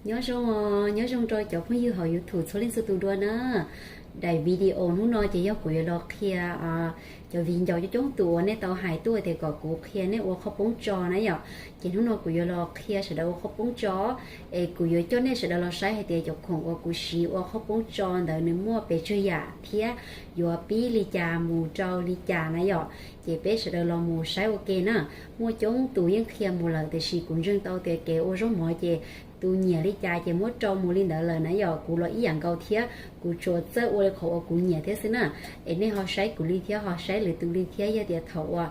Nyob zoo, nyob zoo rau cov phooj ywg hauv YouTube txhua leej txhua tus dua na. Daim video hnub no ces yog kuv yuav los qhia cov viv ncaus coob coob tus uas nej tau hais tuaj tias kom kuv qhia nej ua qhob poob tso na yom. Ces hnub no kuv yuav los qhia sawv daws ua qhob poob tso, es kuv yuav coj nej sawv daws los saib hais tias cov khoom uas kuv siv ua qhob poob tso ntawd nws muaj pes tsawg yam thiab yuav pib li cas mus rau li cas na yom. Ces peb sawv daws los mus saib ua ke na. Muaj coob tus yeej qhia mus lawm tiam sis kuv ntseeg tau tias kev ua zaub mov ces tus nyiam li cas ces muab rau mus li ntawd lawm na yom. Kuv los ib yam nkaus thiab, kuv tsuas txawj ua li qhov uas kuv nyiam thiab xwb na. Es nej ho saib kuv li thiab ho saib lwm tus li thiab, yog tias thaum uas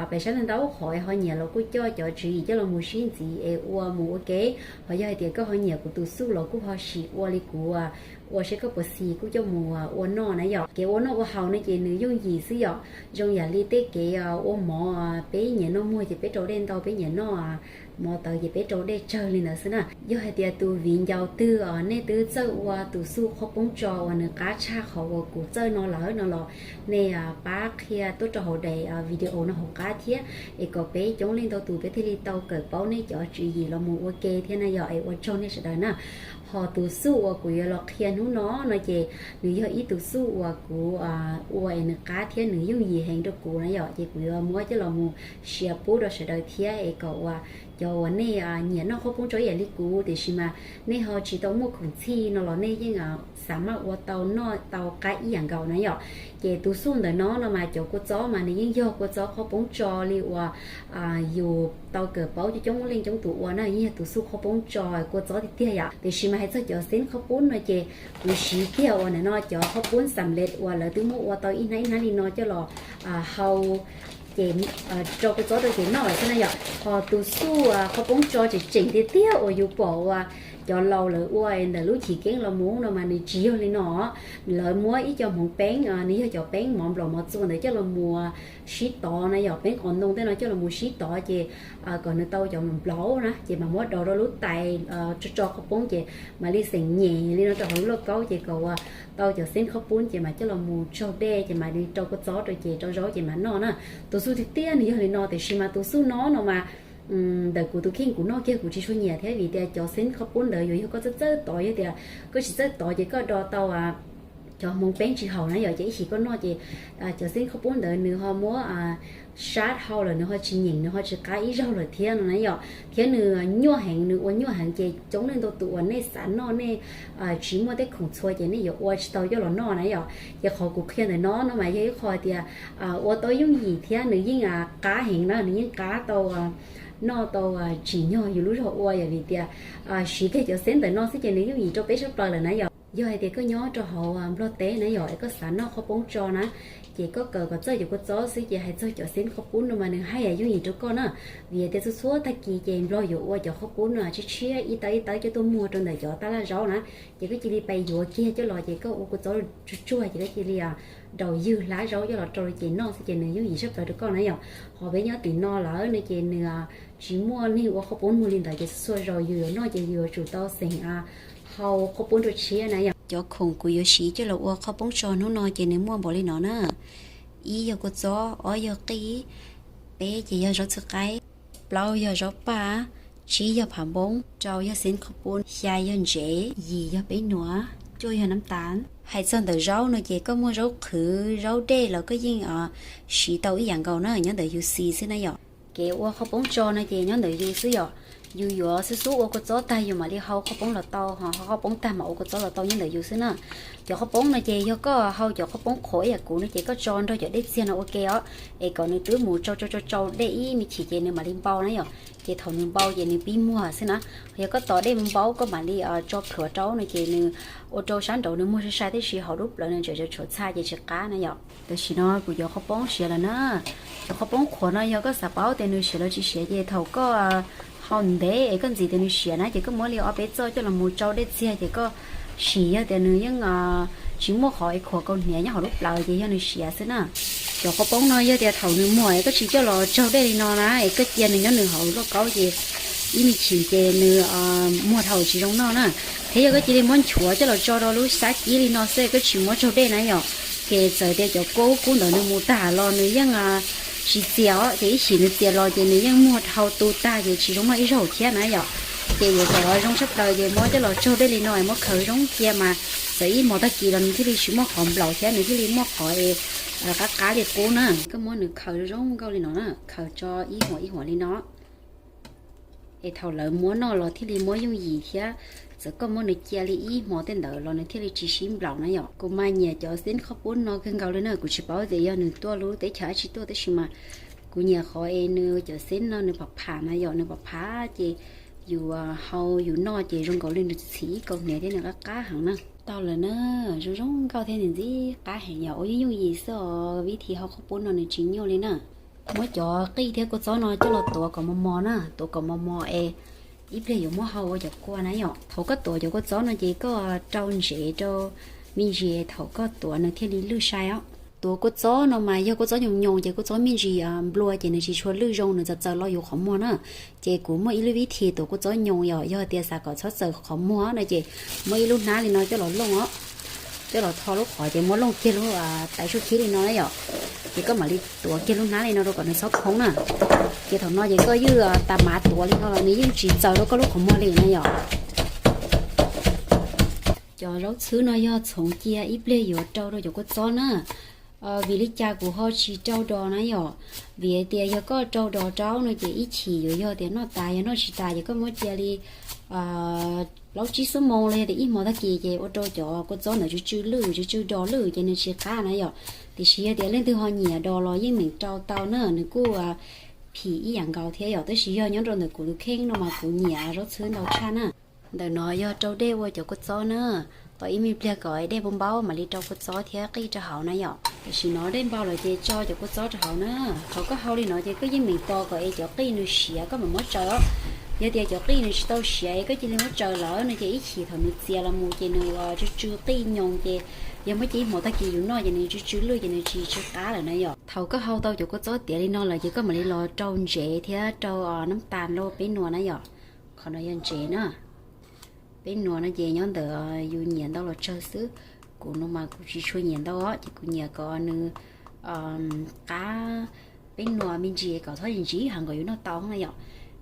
peb saib ntau ntau qhov es ho nyiam los kuj coj cov tswv yim coj los mus sib ntxiv es ua mus ua ke, ho yog hais tias koj ho nyiam kuv tus xuj los kuj ho sim ua li kuv ua saib koj puas xis kuj coj mus ua noj na yom. Kev ua noj ua haus no ces nws yooj yim xwb yom. Zoo yam li tej kev ua mov, peb nyiam noj muag ces peb rau dej ntau, peb nyiam noj mov tawv ces peb rau dej tsawg li ntawd xwb na. Yog hais tias tus viv ncaus twg nej twb txawj ua tus xuj qhob poob tso uas nws qab tshaj qhov uas kuv txawj no lawm no los nej pab qhia tuaj rau hauv daim video no hauv qab thiab, es kom peb coob leej ntau tus peb thiaj li tau kawm paub nej cov tswv yim los mus ua ke thiab na yom. Es ua tsaug nej sawv daws na. Ho tus xuj uas kuv yuav los qhia hnub no no ces nws yog ib tus xuj uas kuv ua es nws qab thiab nws yooj yim heev rau kuv na yom. Ces kuv yuav muab coj los mus share pub rau sawv daws thiab es kom uas cov uas nej nyiam noj qhob poob tso ib yam li kuv tiam sis mas nej ho tsis tau muaj khoom txhij no los nej yeej xav maj ua tau noj tau qab ib yam nkaus na yom. Ces tus xuj ntawm no no mas cov kua txob mas nws yeej yog kua txob qhob poob tso li uas yus tau kawm paub coob coob leej coob tus ua na, yeej yog tus xuj qhob poob tso kua txob tiag tiag yom. Tiam sis mas hais txog cov xeeb qhob poob no ces kuv siv kiag uas ntawm no cov qhob poob xam lej uas lawv twb muab ua tau ib hnab ib hnab li no coj los hau, ces rau kua txob rau ces noj lawm xwb na yom. Ho tus xuj qhob poob tso tseem tseem tiag tiag uas yus pom uas cov laus lawv ua ntawm lub chiv keeb los mus no mas nws tsis yog li no. Lawv muab ib co hmoov peeb, nws yog cov peeb mov nplaum mov txua ntawd coj los mus sib tov na yom, peeb qos ntoo tej no coj los mus sib tov ces kom nws tau cov nplaum na, ces mam muab daus rau lub tais tso tso qhob poob ces mam li xeem nyem li no rau hauv lub lauj kaub ces kom uas tau cov xeeb qhob poob ces mam coj los mus tsaug dej ces mam li rau kua txob rau ces rau zaub ces mam noj na. Tus xuj tiag tiag nws yog li no tiam sis mas tus xuj no no mas ntawm kuv tus kheej kuv noj kiag kuv tsis tshua nyiam thiab vim tias cov xeeb qhob poob ntawd yuav yog koj txawj txawj tov, yog tias koj tsis txawj tov ces koj do tau cov hmoov peeb tsis haum na yom, ces ib chim koj noj ces cov xeeb qhob poob ntawd nws ho muab sab hau lawm nws ho tsis nyeem nws ho tsis qab ib zaug lawm thiab no na yom. Thiab nws nyuaj heev, nws ua nyuaj heev ces coob leej ntau tus uas nej xav noj nej tsis muaj tej khoom txhua ces nej yuav ua tsis tau coj los noj na yom. Ces qhov kuv qhia ntawm no no mas yog ib qho tias ua tau yooj yim thiab nws yeej qab heev na, nws yeej qab tau noj tau tsim nyog yus lub zog ua yom, vim tias siv kiag cov xeeb ntawm no xwb ces nws yooj yim rau peb sab plaws lawm na yom. Yog hais tias koj nyob rau hauv Nplog teb na yom, es koj xav noj qhob poob tso na, ces koj kawm kom txawj cov kua txob xwb ces hais txog cov xeeb qhob poob no mas nws haj yam yooj yim rau koj na. Vim tias txhua txhua tag kis ces Nplog yuav ua cov qhob poob no tshiab tshiab ib tawb ib tawb coj tuaj muag rau ntawm cov tab laj zaub na, ces koj cia li pais yuav kiag coj los ces koj ua kua txob tsuag tsuag ces koj cia li daus ywg hlab zaub coj los rau ces noj xwb ces nws yooj yim sab plaws rau koj na yom. Ho peb nyob tim no lawm no ces nws tsis muaj neeg ua qhob poob muag li ntawd ces txhua zaus yus yuav noj ces yus yuav tsum tau xeem hau qhob poob rau tshiab na yom. Cov khoom kuv yuav siv coj los ua qhob poob tso hnub no ces nws muaj npaum li no na. Ib yog kua txob, ob yog qij, peb ces yog zaub txhwb qaib, plaub yog zaub paj, tsib yog phav npoob, rau yog xeeb qhob poob, xya yog ntsev, yim yog peb nuav, cuaj yog nab tas. Hais txog ntawm zaub no ces koj muaj zaub qhwv zaub dej los koj yeej siv tau ib yam nkaus na, nyob ntawm yus xis xwb na yom. Kev ua qhob poob tso no ces nyob ntawm yus xwb yom. Yus yuav xub xub ua kua txob tag yus mam li hau qhob poob los tau, ho hau qhob poob tag mam ua kua txob los tau, nyob ntawm yus xwb na. Cov qhob poob no ces yog koj hau cov qhob poob qhuav ib yam kuv no ces koj tso nrog cov dej txiag no ua ke os, es kom nws twb mus tsau tsau tsau tsau dej ib me chim ces nws mam li npau na yom. Ces thaum nws npau ces nws pib muag xwb na. Yog koj tos dej npau koj mam li tso plhuav rau no ces nws ua rau sab nraud nws muag sai sai tib si, hauv lub plawv nws tseem tshuav txha ces tsis qab na yom. Tam sim no kuv cov qhob poob siav lawm na. Cov qhob poob qhuav no yog koj xav paub tias nws siav los tsis siav ces thaum koj hau ntev es koj ntxiv tias nws siav na ces koj muab li ob peb txoj coj los mus tsau dej txiag ces koj sim, yog tias nws yeej tsis muaj qhov es khuam kaus hniav nyob hauv lub plawv ces yog nws siav xwb na. Cov qhob poob no yog tias thaum nws muag es koj tsis coj los tsaug dej li no na, es koj cia nws nyob nws hauv lauj kaub ces ib me chim ces nws muag dhau tsis zoo noj na. Thiab yog koj cia li muab nchuav coj los tso rau lub xab kib li no xwb, koj tsis muab tsaug dej na yom, ces txawm tias cov kua kub ntawd nws mus tag los nws yeej tsis txias os, ces ib chim nws txias los ces nws yeej muag dhau tu tag ces tsis zoo noj ib zaug thiab na yom. Ces yuav kom zoo tshaj plaws ces muab coj los tsaug dej li no, muab khaws zoo cia mas txawm ib hmos tag kis los nws thiaj li tsis muaj qhov nplaum thiab nws thiaj li muaj qhov es qab qab li qub na. Koj muab nws khaws zoo nkauj li no na, khaws tso ib huam ib huam li no. Es thaum lawv muab noj los thiaj li muab yooj yim thiab, txawm koj muab nws cia li ib hmo tej ntawd los nws thiaj li tsis sib nplaum na yom. Kuv mas nyiam cov xeb qhob pub no kawg nkaus li na, kuv tsis paub tias yog nws tuaj lub teb chaws dab tsi tuaj tab sis mas kuv nyiam qhov es nws cov xeb no nws phav phav na yom, nws phav phav ces yus hau yus noj ces zoo nkaus li nws txhim ib kaus hniav thiab nws qab qab heev na. Tau lawm na, zoo zoo nkauj thiab nws ntxim qab heev yom, ua yooj yooj yim xwb os, vib thi hau qhob pub no nws tsis nyuaj li na. Muab cov qij thiab kua txob no coj los tuav kom mos mos na, tuav kom mos mos es ib pliag yuav muab hau ua cov kua na yom. Thaum koj tuav cov kua txob no ces koj rau ntsev rau me ntsis thaum koj tuav nws thiaj li lwj sai os. Tuav kua txob no mas yog kua txob nyoos nyoos ces kua txob me ntsis nplua ces nws tsis tshua lwj zoo, nws txawv txawv los yus qhov muag na. Ces kuv muaj ib lub vib thi tuav kua txob nyoos yom, yog tias xav kom txhob txawv qhov muag no ces muab ib lub hnab li no coj los looj os, coj los tho lub qhov ces muab looj kiag lub tais suj khib li no na yom. Ces koj mam li tuav kiag lub hnab li no rau kom nws txhob phoob na. Ces thaum no ces koj yeej tas mav tuav li no los nws yeej tsis txawv rau koj lub qhov muag li na yom. Cov zaub txhwb no yog txhoov cia ib pliag yuav rau rau cov kua txob na. Vim li cas kuv ho tsis rau dos na yom? Vim hais tias yog koj rau dos rau no ces ib chim yuav yog tias noj tas, yog noj tsis tas ces koj muab cia li plaub tsib xuab moos los yog tias ib hmo tag kis ces ua rau cov kua txob ntawd tsw tsw lwj, tsw tsw dos lwj ces nws tsis qab na yom. Tiam sis yog tias leej twg ho nyiam dos los yeej meem rau tau na, nws kuj phim ib yam nkaus thiab yom. Tab sis yog nyob rau ntawm kuv tus kheej no mas kuv nyiam zaub txhwb ntau tshaj na. Ntawm no yog rau dej ua cov kua txob na, tos ib me pliag kom dej npau npau mam li rau kua txob thiab qij rau hauv na yom. Tam sim no dej npau lawm ces tso cov kua txob rau hauv na. Thaum koj hau li no ces koj yeej meem tos kom es cov qij nws siav koj mam muab tsaws os. Yog tias cov qij nws tsis tau siav es koj cia li muab tsaws lawm no ces ib chim thaum nws txias los mus ces nws tsw tsw qij nyoos ces yog muab cia ib hmos tag kis yus noj ces nws tsw tsw lwj ces nws tsis tsw qab lawm na yom. Thaum koj hau tau cov kua txob tiav li no lawm ces koj mam li los rau ntsev thiab rau nab tas lauj peb nua na yom. Qhov no yog ntsev na. Peb nua no ces nyob ntawm yus nyiam ntau los tsawg xwb. Kuv no mas kuv tsis tshua nyiam ntau os, ces kuv nyiam kom nws qab peb nua me ntsis kom txhob ntsim heev kom yus noj tau na yom.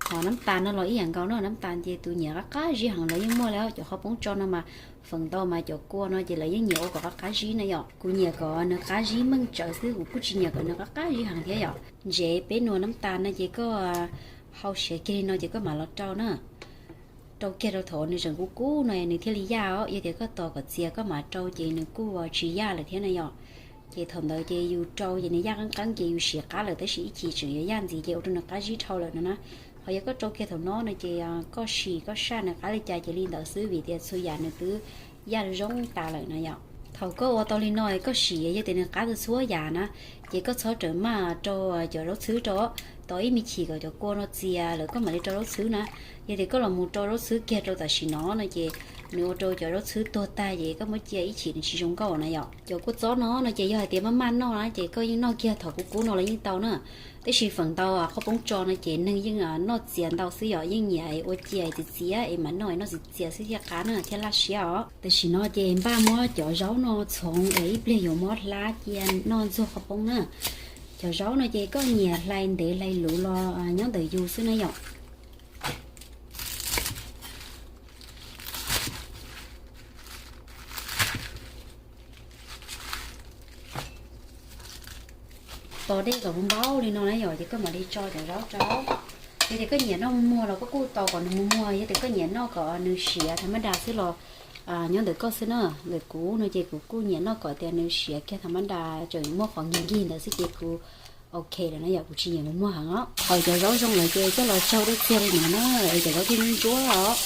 Ho nab tas no los ib yam nkaus no, nab tas ces tus nyiam qab qab zib heev los yeej muaj li. Cov qhov poob tso no mas feem ntau mas cov kua no ces lawv yeej nyiam ua kom qab qab zib na yom. Kuv nyiam kom nws qab zib meej tsawv xwb, kuv kuj tsis nyiam kom nws qab qab zib heev thiab yom. Ntsev peb nua nab tas no ces koj hau siav kiag li no ces koj mam los rau na. Rau kiag rau thaum nws tseem kub kub no nws thiaj li yaj os. Yog tias koj tos kom txias koj mam rau ces nws kuj tsis yaj lawm thiab na yom. Ces thaum ntawd ces yus rau ces nws yaj qeeb qeeb ces yus siav qab lawm tab sis ib chim tseem yuav yaj ntxiv ces ua rau nws qab zib dhau lawm no na. Ho yog koj rau kiag thaum no no ces koj sim koj saj nws qab li cas ces li ntawd xwb vim tias txhua yam nws twb yaj zoo tas lawm na yom. Thaum koj ua tau li no koj sim yog tias nws qab txhua yam na, ces koj txhob rawm maj rau cov zaub txhwb rau. Tos ib me chim kom cov kua no txias lawm koj mam li rau zaub txhwb na. Yog tias koj los mus rau zaub txhwb kiag rau tam sim no no ces nws ua rau cov zaub txhwb tuag tag ces koj muab cia ib chim nws tsis zoo nkauj na yom. Cov kua txob no no ces yog hais tias maj maj noj na ces koj yeej noj kiag thaum kub kub no los yeej tau na. Tab sis feem ntau qhob poob tso no ces neeg yeej noj txias ntau xwb yom, yeej nyiam ua cia txias txias es mam noj, noj txias txias xwb thiaj qab na thiaj laj siab os. Tam sim no ces npaj muab cov zaub no txhoov es ib pliag yuav muab hlab cia noj ntxuag qhob poob na. Cov zaub no ces koj nyiam hlais ntev hlais luv los nyob ntawm yus xwb na yom. Tos dej kom npau npau li no na yom, ces koj mam li tso cov zaub rau. Yog tias koj nyiam noj muag los koj kuj tos kom nws muag muag, yog tias koj nyiam noj kom nws siav tham mab das xwb los nyob ntawm koj xwb na. Ntawm kuv no ces kuv kuj nyiam noj kom tias nws siav kiag tham mab das tseem muaj qhov nkig nkig ntawd xwb ces kuv ok lawm na yom, kuv tsis nyiam mus muag heev os. Thaum cov zaub zoo lawm ces coj los tsaug dej txiag li no na, es cov zaub thiaj ntsuab os.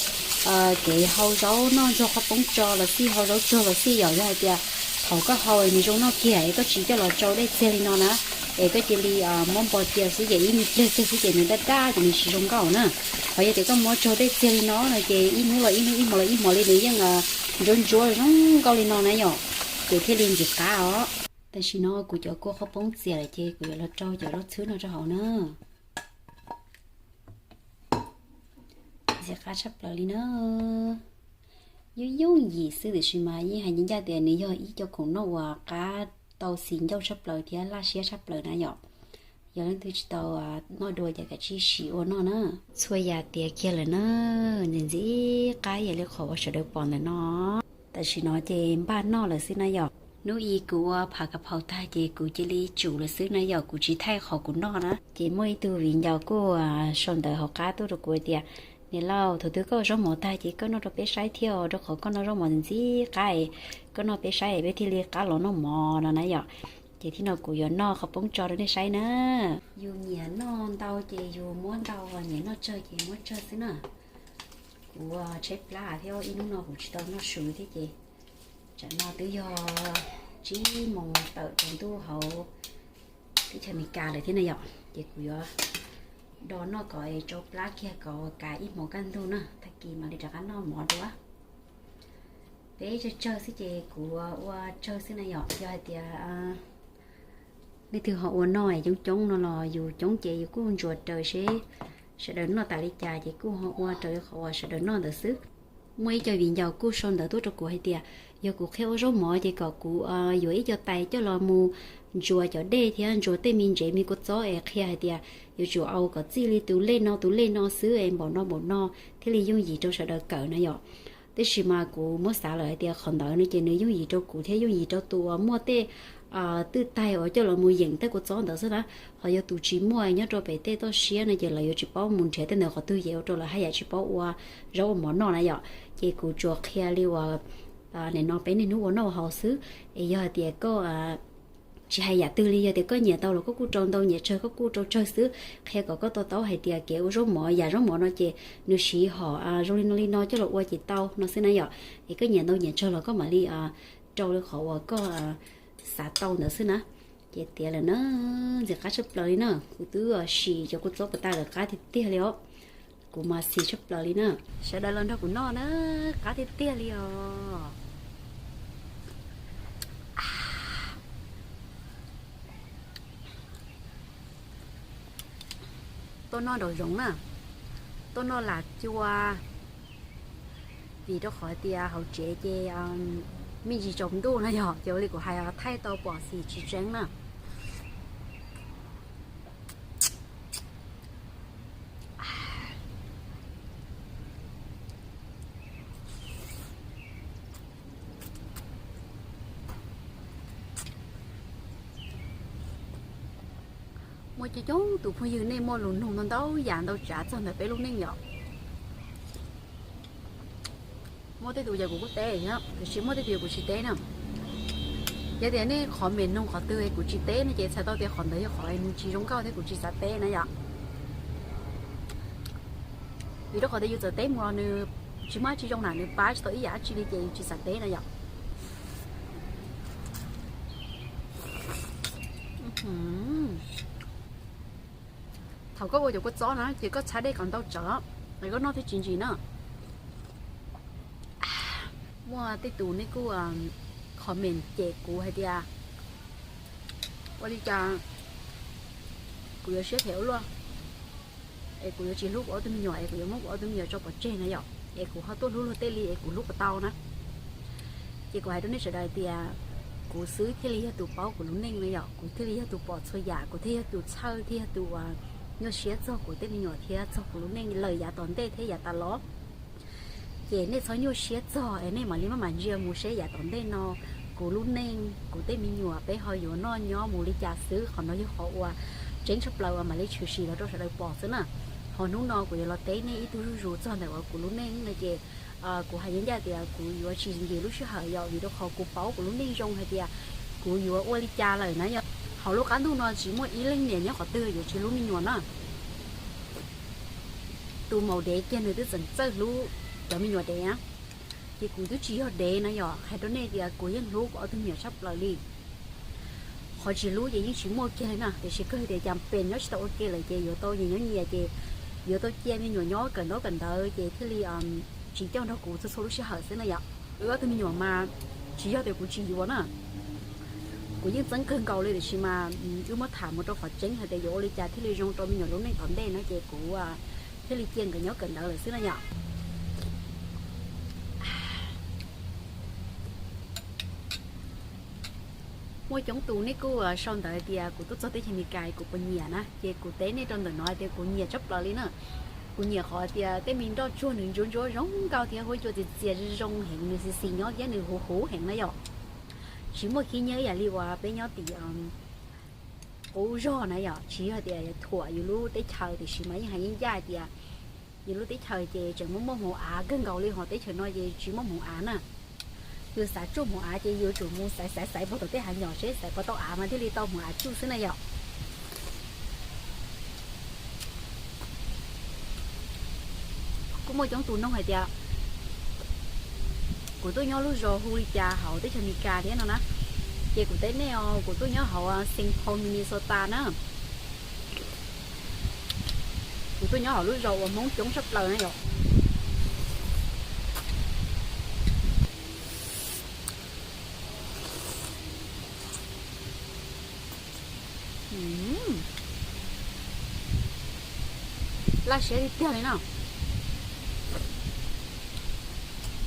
Kev hau zaub noj ntxuag qhob poob tso los xij, hau zaub tsuag los xij yom, yog hais tias thaum koj hau es nws zoo noj kiag es koj tsis coj los tsaug dej txiag li no na, es koj cia li muab npo cia xwb ces ib me pliag kiag xwb ces nws daj daj ces nws tsis zoo nkauj na. Ho yog tias koj muab tsaug dej txiag li no no ces ib hnub los ib hnub, ib hmos los ib hmos li nws yeej ntsuab ntsuab zoo nkauj li no na yom, ces thiaj li ntxim qab os. Tam sim no kuv cov kua qhob poob txias lawm ces kuv yuav los rau cov zaub txhwb no rau hauv na. Ntxim qab tshaj plaws li na. Yooj yooj yim xwb tiam sis mas yeej hais ncaj ncaj tias nws yog ib co khoom noj uas qab tau xis ncauj tshaj plaws thiab laj siab tshaj plaws na yom. Yog leej twg tsis tau noj dua ces kav tsij sim ua noj na. Txhua yam tiav kiag lawm na, ntxim ntxim qab ib yam li qhov uas sawv daws pom ntawm no. Tam sim no ces npaj noj lawm xwb na yom. Hnub i kuv ua phav kav phaus tag ces kuv cia li tsum lawm xwb na yom, kuv tsis thaij qhov kuv noj na. Ces muaj ib tug viv ncaus kuj sau ntawv hauv qab tuaj rau kuv hais tias, niam laus, thaum twg koj ua zaub mov tag ces koj noj rau peb saib thiab os, rau qhov koj noj zaub mov ntxim qab, koj noj peb saib peb thiaj li qab los noj mov no na yom. Ces thaum no kuv yuav noj qhov poob tso rau nej saib na. Yus nyiam noj ntau ces yus muab ntau, nyiam noj tsawg ces muab tsawg xwb na. Kuv tshaib plab thiab ib hnub no kuv tsis tau noj su thiab ces tsam no twb yog tsib moos tawm tsaus ntuj hauv teb chaws Amelikas lawm thiab na yom. Ces kuv yuav do noj kom tsau plab kiag kom kav ib hmos kaj ntug na, tag kis mam li rov qab noj mov dua. Peb tsawg tsawg xwb ces kuv ua tsawg xwb na yom. Yog hais tias leej twg ho ua noj coob coob no los yus coob ces yus kuj ntsuas raws seb sawv daws noj tas li cas ces kuj ho ua raws li qhov uas sawv daws noj ntawd xwb. Muaj ib co viv ncaus kuj sau ntawv tuaj rau kuv hais tias yog kuv qhia ua zaub mov ces kom kuv yuav ib co tais coj los mus ntsuas cov dej thiab ntsuas tej me ntsev me kua txob es qhia hais tias yuav tsum ua kom txij li tus lej no tus lej no xwb es npaum no npaum no thiaj li yooj yim rau sawv daws kawm na yom. Tab sis mas kuv muab xav lawm hais tias qhov ntawd no ces nws yooj yim rau kuv thiab yooj yim rau tus uas muaj tej twj tais uas coj los mus yeem tej kua txob ntawd xwb na. Ho yog tus tsis muaj nyob rau pem tej toj siab no ces lawv yuav tsis paub mus nrhiav tej ntawd qhov twg ces ua rau lawv haj yam tsis paub ua zaub ua mov noj na yom. Ces kuv tsuas qhia li uas nim no peb niaj hnub ua noj ua haus xwb. Es yog hais tias koj tsis hais yam twg li, yog tias koj nyiam tau los koj kuj rau ntau, nyiam tsawg koj kuj rau tsawg xwb. Qhia kom koj to taub hais tias kev ua zaub mov, yam zaub mov no ces nws siv hom zoo li no li no coj los ua ces tau no xwb na yom. Es koj nyiam ntau nyiam tsawg los koj mam li rau li qhov uas koj xav tau ntawd xwb na. Ces tiav lawm na, ntxim qab tshaj plaws li na. Kuv twb sim cov kua txob puas tas lawm, qab tiag tiag li os. Kuv mas xis tshaj plaws li na. Sawv daws los nrog kuv noj na, qab tiag tiag li os. Tuaj noj nraum zoov na, tuaj noj lam cua, vim rau qhov tias hauv tsev ces me ntsis tsaus ntuj no yog ces ua li kuv hais thaij tau pom xim tsis tseeb na. Muaj coob coob tus phooj ywg nej muaj lus nug ntau ntau yam ntau tsav txog ntawm peb lub neej yom. Muaj tej tus yog kuv kuj teb thiab, tiam sis muaj tej tus yog kuv tsis teb na. Yog tias nej qhov me nug qhov twg es kuv tsis teb no ces txhais tau tias qhov ntawd yog qhov nws tsis zoo nkauj thiab kuv tsis xav teb na yom. Vim rau qhov tias yus txawm teb mus los nws tsis muaj dab tsi zoo na, nws pab tsis tau ib yam dab tsi li ces yus tsis xav teb na yom. Thaum koj ua cov kua txob na ces koj txhab dej kom ntau tsawv, es koj noj thiaj tsis ntsis na. Muaj tej tus nej kuj comment cem kuv hais tias ua li cas kuv yuav siab phem ua luaj, es kuv yuav tsis hlub kuv ob tug me nyuam, es kuv yuav muab kuv ob tug me nyuam tso pov tseg na yom, es kuv ho tuaj hlub luag tej li es kuv hlub puas tau na. Ces kuv hais rau nej sawv daws tias kuv xwb thiaj li yog tus paub kuv lub neej na yom, kuv thiaj li yog tus pom txhua yam, kuv thiaj yog tus txhawj thiaj yog tus nyuaj siab txog kuv tej me nyuam thiab txog kuv lub neej lawm yav tom ntej thiab yav tas los. Ces nej txhob nyuaj siab txog es nej mam li maj mam ntsia mus seb yav tom ntej no kuv lub neej kuv tej me nyuam peb ho yuav noj nyob mus li cas xwb. Qhov no yog qhov uas tseeb tshaj plaws uas mam li tshwm sim los rau sawv daws pom xwb na. Ho hnub no kuv yuav los teb nej ib tug zuj zus txog ntawm uas kuv lub neej no ces kuv hais ncaj ncaj tias kuv yuav tsis nkim lub sij hawm yom, vim rau qhov kuv paub kuv lub neej zoo hais tias kuv yuav ua li cas lawm na yom. Hauv lub qab ntuj no tsis muaj ib leej niam nyob qhov twg yuav tsis hlub me nyuam na. Tus maum dev kiag nws twb txeem txawj hlub cov me nyuam dev na. Ces kuv twb tsis yog dev na yom, hais rau nej tias kuv yeej hlub kuv ob tug me nyuam tshaj plaws li. Qhov tsis hlub ces yeej tsis muaj kiag li na, tiam sis kawg tias cas pes nyob tsis tau ua ke lawm ces yuav tau nyias nyob nyias ces yuav tau cia me nyuam nyob kawm ntaub kawm ntawv ces thiaj li tsis coj nrog kuv txhua txhua lub sij hawm xwb na yom. Wb ob tug me nyuam mas tsis yog tias kuv tsis yuav na, kuv yeej txeeb kawg nkaus li, tiam sis mas wb muab tham mus rau qhov tseeb hais tias yuav ua li cas thiaj li zoo rau me nyuam lub neej tom ntej no ces kuv thiaj li cia nkawd nyob kawm ntawv lawm xwb na yom. Muaj coob tus nej kuj sau ntawv tias kuv tuaj txog teb chaws Amelikas kuv puas nyiam na, ces kuv teb nej rau ntawm no tias kuv nyiam tshaj plaws li na. Kuv nyiam qhov tias tej me nroj tsuag nws ntsuab ntsuab zoo nkauj thiab huab cua txias txias zoo heev, nws xis xis nyob thiab nws huv huv heev na yom. Tsis muaj khib nyiab ib yam li uas peb nyob tim qub zog na yom, tsis yog tias thuam yus lub teb chaws tiam sis mas yeej hais yeej ncaj tias yus lub teb chaws ces tseem muaj muaj hmoov av kawg nkaus li, ho teb chaws no ces tsis muaj hmoov av na. Yus xav tsuj hmoov av ces yuav tsum mus xaiv xaiv xaiv puag tom tej hav nyom seb xaiv puas tau av mas thiaj li tau hmoov av tsuj xwb na yom. Kuj muaj coob tus nug hais tias kuv tuaj nyob lub zos hu li cas hauv teb chaws Amelikas thiab no na. Ces kuv teb nej os, kuv tuaj nyob hauv Saint Paul, Minnesota na. Kuv tuaj nyob hauv lub zos uas Hmoob coob tshaj plaws na yom. Laj siab tiag tiag li na.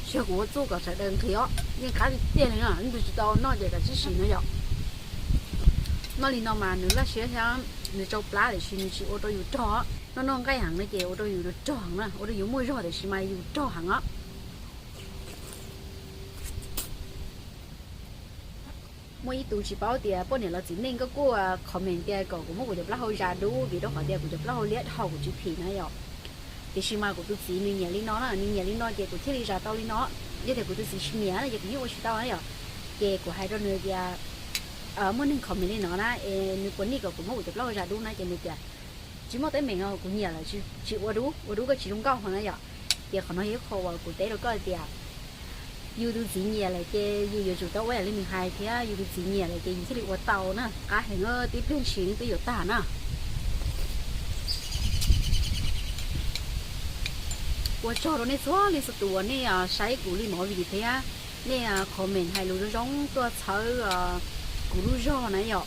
Sia kuv ua txuj kom sawv daws nqhis os, yeej qab tiag tiag li na, ntws tsis tau noj ces kav tsij sim no yom. Noj li no mas nws laj siab thiab nws tsau plab tiam sis nws tsis ua rau yus rog. Noj noj nqaij heev no ces ua rau yus rog heev na, ua rau yus muaj zog tiam sis mas yus rog heev os. Muaj ib tug tsis paub tias poj niam los txiv neej, koj kuj comment tias kom kuv muab kuv cov plaub hau zas dub vim rau qhov tias kuv cov plaub hau liab dhau kuv tsis phim na yom. Tiam sis mas kuv tus txiv nws nyiam li no na, nws nyiam li no ces kuv thiaj li zas tau li no. Yog tias kuv tus txiv tsis nyiam no ces kuv yeej ua tsis tau na yom. Ces kuv hais rau nws tias muaj neeg comment li no na es nws puas nij kom kuv muab kuv cov plaub hau zas dub na, ces nws tias tsis muaj teeb meem os, kuv nyiam lawm, tsis ua dub, ua dub koj tsis zoo nkauj hos na yom. Ces qhov no yog ib qho uas kuv teb rau koj tias yus tus txiv nyiam lawm ces yus yuav tsum tau ua yam li nws hais thiab, yus tus txiv nyiam lawm ces yus thiaj li ua tau na. Qab heev, tib pliag ntshis twb yuav tag na. Ua tsaug rau nej txhua leej txhua tus uas nej saib kuv li movie thiab, nej comment hais lus zoo zoo tuaj txhawb kuv lub zog na yom,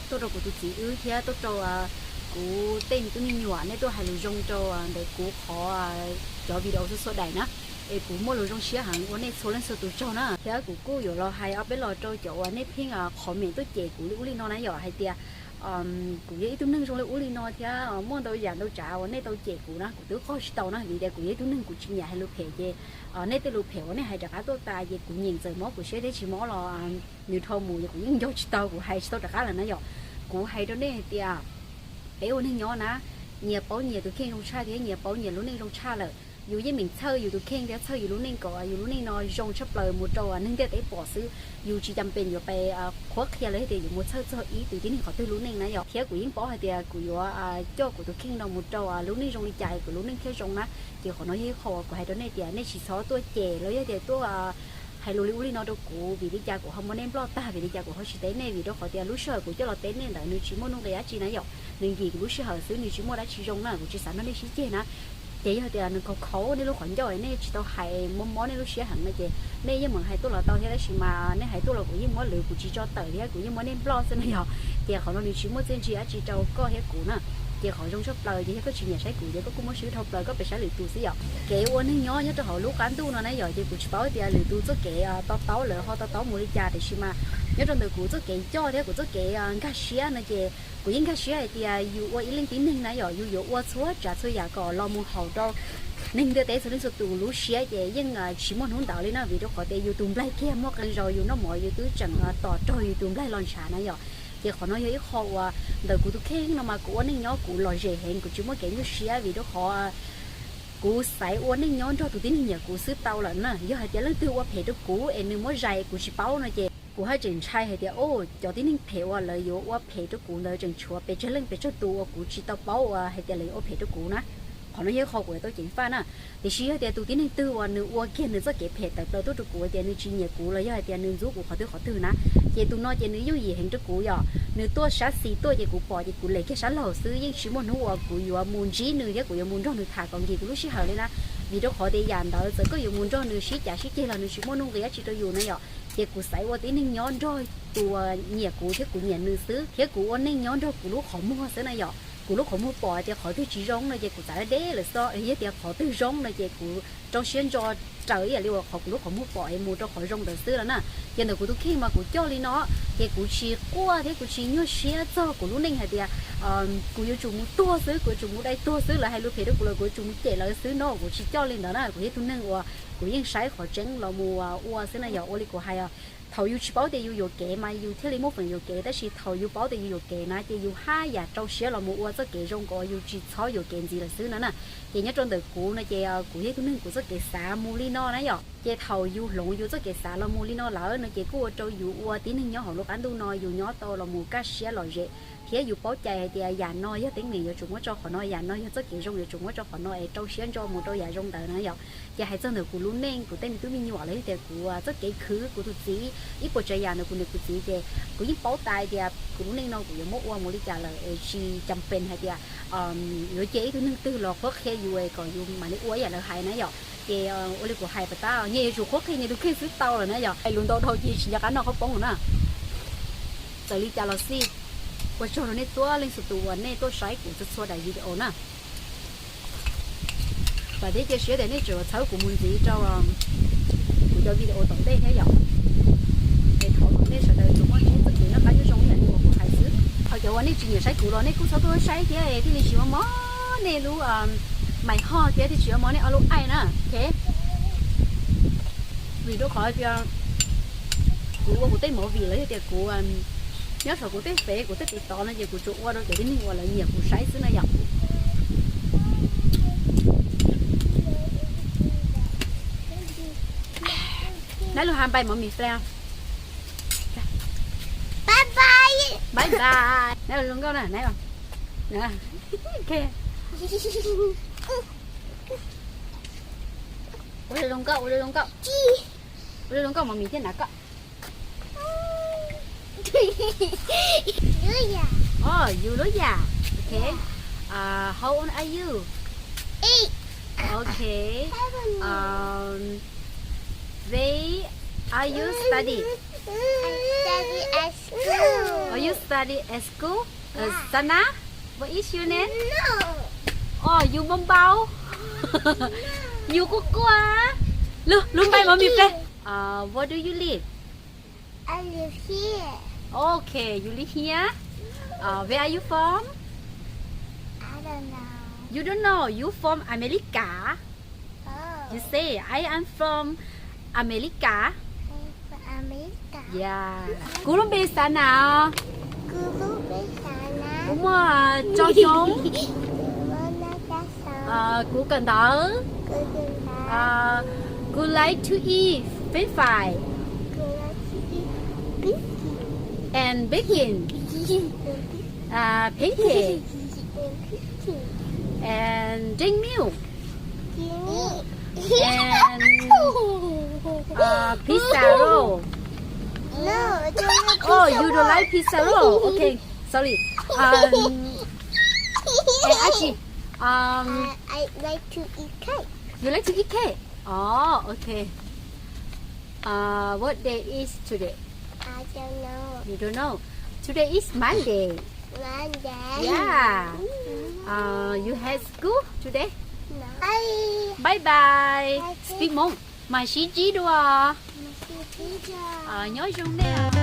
tuaj rau kuv tus txiv wb thiab tuaj rau kuv tej me tub me nyuam, nej tuaj hais lus zoo rau ntawm kuv qhov cov video txhua txhua daim na. Es kuv muaj lus zoo siab heev, ua nej txhua leej txhua tus tsaug na. Thiab kuv kuj yuav los hais ob peb los rau cov uas nej pheej comment tuaj cem kuv li ub li no na yom, hais tias kuv yog ib tug neeg zoo li ub li no thiab muaj ntau yam ntau tsav uas nej tau cem kuv na, kuv twb qog tsis tau na, vim tias kuv yog ib tug neeg kuv tsis nyiam hais lus phem ces nej tej lus phem uas nej hais rov qab tuaj tas ces kuv nyeem txawm mob kuv siab thiab tsis mob los nws dhau mus ces kuv yeej nco tsis tau, kuv hais tsis tau rov qab lawm na yom. Kuv hais rau nej hais tias peb ua neeg nyob na, nyias paub nyias tus kheej zoo tshaj thiab nyias paub nyias lub neej zoo tshaj lawm. Yus yeej meem txhawj yus tus kheej thiab txhawj yus lub neej kom yus lub neej no zoo tshaj plaws mus rau neeg ntiaj teb pom xwb. Yus tsis cam pem yuav pais qhuab qhia los yog tias yuav mus txhawj txog ib tus tib neeg qhov twg lub neej na yom. Thiab kuv yeej paub hais tias kuv yuav coj kuv tus kheej no mus rau lub neej zoo li cas kuv lub neej thiaj zoo na. Ces qhov no yog ib qho uas kuv hais rau nej tias nej tsis txhob tuaj cem los yog tias tuaj hais lus li ub li no rau kuv, vim li cas kuv ho muab nej nploj tag, vim li cas kuv ho tsis teb nej, vim rau qhov tias lub sij hawm kuv coj los teb nej ntawd nws tsis muaj nuj nqis dab tsi na yom, nws nkim kuv lub sij hawm xwb, nws tsis muaj dab tsi zoo na, kuv tsis xav nrog nej sib ceg na. Ces yog tias nws khaus khaus nej lub qhov ncauj, nej tsis tau hais, mob mob nej lub siab heev no ces nej yeej meem hais tuaj los tau thiab, tab sis mas nej hais tuaj los kuv yeej muab lwv, kuv tsis tso tawm thiab kuv yeej muab nej nploj xwb na yom. Ces qhov no nws tsis muaj txiaj ntsig dab tsi rau koj thiab kuv na. Ces qhov zoo tshaj plaws ces yog koj tsis nyiam saib kuv ces koj kuj muab swb dhau plaws, koj pem saib lwm tus xwb yom. Kev ua neeg nyob nyob rau hauv lub qab ntuj no na yom, ces kuv tsis paub tias lwm tus txoj kev to taub lawv ho to taub mus li cas, tiam sis mas nyob rau ntawm kuv txoj kev coj thiab kuv txoj kev nkag siab no ces kuv yeej nkag siab hais tias yus ua ib leej tib neeg na yom, yus yuav ua txhua tsav txhua yam kom los mus haum rau neeg ntiaj teb txhua leej txhua tus lub siab ces yeej tsis muaj hnub ntawd li na, vim rau qhov tias yus tus nplaig kiag muaj qee zaus yus noj mov yus twb tseem tos raug yus tus nplaig los ntshav na yom. Ces qhov no yog ib qho uas ntawm kuv tus kheej no mas kuv ua neej nyob kuv lom zem heev, kuv tsis muaj kev nyuaj siab vim rau qhov kuv xaiv ua neej nyob nrog tus tib neeg nyiam kuv xwb tau lawm na. Yog hais tias leej twg ua phem rau kuv es nws muab zais kuv tsis paub no ces kuv haj tseem ntshai hais tias o, cov tib neeg phem uas lawv yuav ua phem rau kuv ntawd tseem tshuav pes tsawg leej pes tsawg tus uas kuv tsis tau paub uas hais tias lawv yuav ua phem rau kuv na. Qhov no yog ib qho kuv yuav tau ceev faj na. Tiam sis yog tias tus tib neeg twg uas nws ua kiag nws txoj kev phem tawm plaws tuaj rau kuv tias nws tsis nyiam kuv los yog hais tias nws ntxub kuv qhov twg qhov twg na, ces tus no ces nws yooj yim heev rau kuv yom. Nws tuaj sab xis tuaj ces kuv pom ces kuv lem kiag sab laug xwb, yeej tsis muaj hnub uas kuv yuav mus ntsib nws thiab kuv yuav mus nrog nws tham kom nkis kuv lub sij hawm li na. Vim rau qhov tias yam ntawd txawm koj yuav mus nrog nws sib cav sib ceg los nws tsis muaj nuj nqis dab tsi rau yus na yom. Ces kuv xaiv ua tib neeg nyob nrog tus uas nyiam kuv thiab kuv nyiam nws xwb, thiab kuv ua neej nyob nrog kuv lub qhov muag xwb na yom. Kuv lub qhov muag pom tias qhov twg tsis zoo no ces kuv txav deb deb lawm xwb, yog tias qhov twg zoo no ces kuv rau siab ntso raws ib yam li uas qhov kuv lub qhov muag pom es mus rau qhov zoo ntawd xwb no na. Ces ntawm kuv tus kheej mas kuv coj li no, ces kuv tsis quaj thiab kuv tsis nyuaj siab txog kuv lub neej hais tias kuv yuav tsum mus tuag xwb, kuv yuav tsum mus dai tuag xwb, lawv hais lus phem rau kuv los kuv yuav tsum mus cem lawv xwb no. Kuv tsis coj li ntawd na, kuv yog ib tug neeg uas kuv yeej saib qhov tseeb los mus ua xwb na yom. Ua li kuv hais os, thaum yus tsis paub tias yus yuam kev mas yus thiaj li muaj feem yuam kev, tab sis thaum yus paub tias yus yuam kev na ces yus haj yam rau siab los mus ua txoj kev zoo kom yus tsis txhob yuam kev ntxiv lawm xwb no na. Ces nyob rau ntawm kuv no ces kuv yog ib tug neeg kuv txoj kev xav mus li no na yom. Ces thaum yus hloov yus txoj kev xav los mus li no lawm no ces kuj ua rau yus ua tib neeg nyob hauv lub qab ntuj no yus nyob tau los mus kaj siab lom zem, thiab yus paub cai hais tias yam no yog teeb meem yuav tsum muab rau qhov no, yam no yog txoj kev zoo yuav tsum muab rau qhov no es rau siab ntso mus rau yam zoo ntawd na yom. Ces hais txog ntawm kuv lub neej, kuv tej me tub me nyuam los yog tias kuv txoj kev khwv, kuv tus txiv, ib puas tsav yam ntawm kuv niam kuv txiv ces kuv yeej paub tas tias kuv lub neej no kuv yuav muab ua mus li cas lawm es tsis cam pees hais tias yuav cia ib tug neeg twg los qhuab qhia yus es kom yus mam li ua ib yam lawv hais na yom. Ces ua li kuv hais pas tab, nyias yuav tsum qhuab qhia nyias tus kheej xwb tau lawm na yom. Hais lus ntau dhau ces tsis nco qab noj qhaub poob lawm na. Txawm li cas los xij, ua tsaug rau nej txhua leej txhua tus uas nej tuaj saib kuv txhua txhua daim video na. Vam thiab cia siab tias nej tseem txhawb kuv mus ntxiv rau kuv cov video tom ntej thiab yom. Es thov kom nej sawv daws tsuas muaj txoj kev noj qab nyob zoo ib yam li uas kuv hais xwb. Ho cov uas nej tsis nyiam saib kuv los nej kuj txhob tuaj saib thiab thiaj li tsis ua mob nej lub mais ho thiab thiaj tsis ua mob nej ob lub aim na, ok. Vim rau qhov tias kuv ua kuv tej movie los yog tias kuv nyob saum kuv tej fev kuv tej TikTok no ces kuv tsuas ua rau cov tib neeg uas lawv nyiam kuv saib xwb na yom. Nais lus ha npai mov mis fla. Bye bye. Nais lus zoo nkauj na, nais. Ok. Ua zoo nkauj, ua zoo nkauj. Ua zoo nkauj mov mis thiaj nav koj. Oh, you lub yam. Ok. How old are you? Eight. Ok. Um, where are you study? I study at school. Oh, you study at school? Uh, Sana, what is your name? No. Oh, you Mambau. You kuj quaj. Lub, lub npai mov mis fla. Uh, where do you live? I live here. Okay, you live here? Uh, where are you from? I don't know. You don't know? You from America? Oh. You say, I am from America. I'm from America. Yeah. Kuv lub npe Xav Nas. Kuv lub npe Xav Nas. Kuv muaj rau xyoo. Kuv muaj rau xyoo. Kuv kawm ntawv. Kuv kawm ntawv. Kuv like to eat French fry. Kuv like to eat biscuit. And baking. And baking. Uh, pancake. And pancake. And drink milk. Drink milk. And uh, pizza roll. No, I don't like pizza roll. Oh, you don't like pizza roll? Okay, sorry. Um, and Ashi, um, I, I like to eat cake. You like to eat cake? Oh, okay. Uh, what day is today? I don't know. You don't know? Today is Monday. Monday. Yeah. Mm. Uh, you have school today? No. Bye. Bye bye. Bye. Speak Hmoob. Mam sib ntsib dua. Mam sib ntsib dua. Uh, nyob zoo nej.